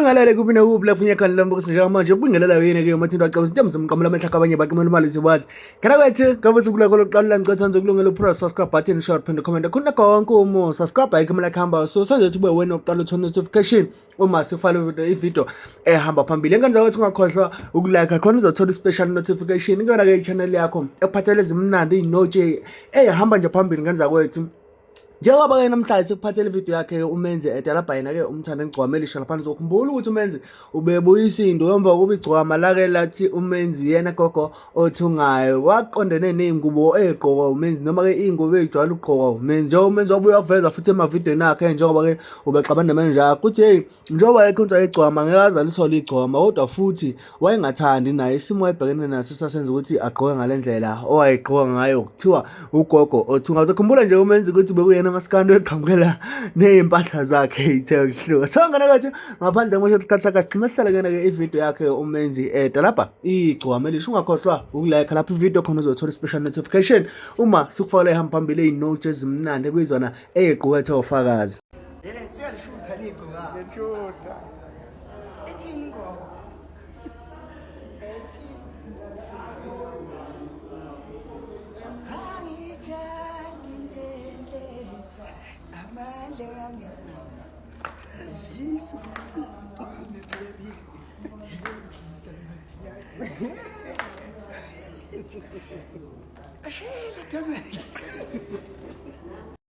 Ngikubingelele kuphi nakuphi lapho unyaka khona lombukiso njengamanje ubingelela yena ke uMathinto wacaba izinto zomqamula amehla kabanye baqamela imali ziwazi. Ngena kwethu ngabe usuku lakho lokuqala la ngicela nje ukulungela upress subscribe button short phinde comment khona konke uma subscribe ayikho imali kuhamba so senze ukuthi ube wena oqala uthola notification uma sifale ivideo ehamba phambili. Engane zakwethu ungakhohlwa ukulike khona uzothola i-special notification kuyona ke i-channel yakho ekuphathele ezimnandi iy'notshe eyihamba nje phambili ngane zakwethu. Njengoba ke namhlanje sikuphathele ividiyo yakhe uMenzi edalabha yena ke umthanda ngigcwama elisha lapha nizokhumbula ukuthi uMenzi ubebuyisa into emva kokuba igcwama lake lathi uMenzi uyena gogo othungayo waqondene ney'ngubo ey'gqokwa uMenzi noma ke iy'ngubo ey'jwayele ukugqokwa uMenzi njengoba uMenzi wabuye wakuveza futhi emavidiyweni akhe njengoba ke ubexabana nemenja yakhe ukuthi hheyi njengoba ekhonza igcwama ngeke aze alisole igcwama kodwa futhi wayengathandi naye isimo wayebhekene naso sasenza ukuthi agqoke ngale ndlela owayegqoka ngayo kuthiwa ugogo othunga uzokhumbula nje umenzi ukuthi bekuyena umasikandi oqhamukela ney'mpahla zakhe ithe ukuhluka so ngane kathi ngaphandle ngisho isikhathi sakhe sigcina sihlale kuyena-ke ividiyo yakhe umenzi eda lapha igcwama elisho ungakhohlwa ukulike lapha ividiyo khona uzothola i-special notification uma sikufakela ihamba phambili ey'notes ezimnandi ekuyizona ey'qukethe ofakazi. Yele siyalishutha ligcoka. Ngiyashutha. Ithini ingoma? Ethini? Angithandi into enhle, amandla angifisa ukusuka baby. Ashela damage.